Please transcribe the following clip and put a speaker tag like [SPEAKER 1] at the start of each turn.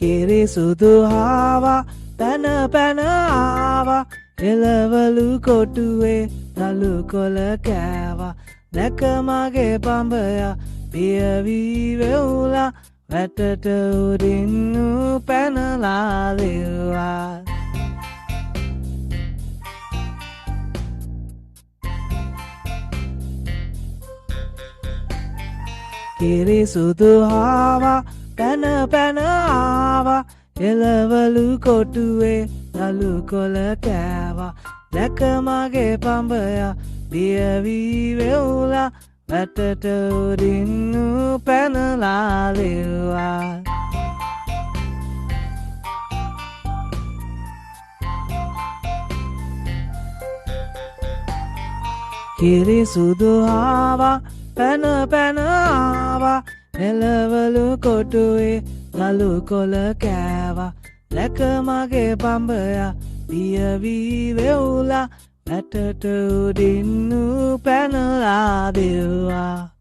[SPEAKER 1] කිරි සුදු හාවා පැන පැන ආවා, එළවලු කොටුවේ නළු කොළ කෑවා. දැක මගේ පඹයා බිය වී වෙවුලා, වැටට උඩින් ඌ පැනලා දිව්වා. කිරි සුදු හාවා පැන පැන ආවා, එළවලු කොටුවේ නළු කොළ කෑවා. දැක මගේ පඹයා බිය වී වෙවුලා, වැටට උඩින් ඌ පැනලා දිව්වා. කිරි සුදු හාවා පැන පැන ආවා, එළවලු කොටුවේ නළු කොළ කෑවා. දැක මගේ පඹයා බිය වී වෙවුලා, වැටට උඩින් ඌ පැනලා දිව්වා.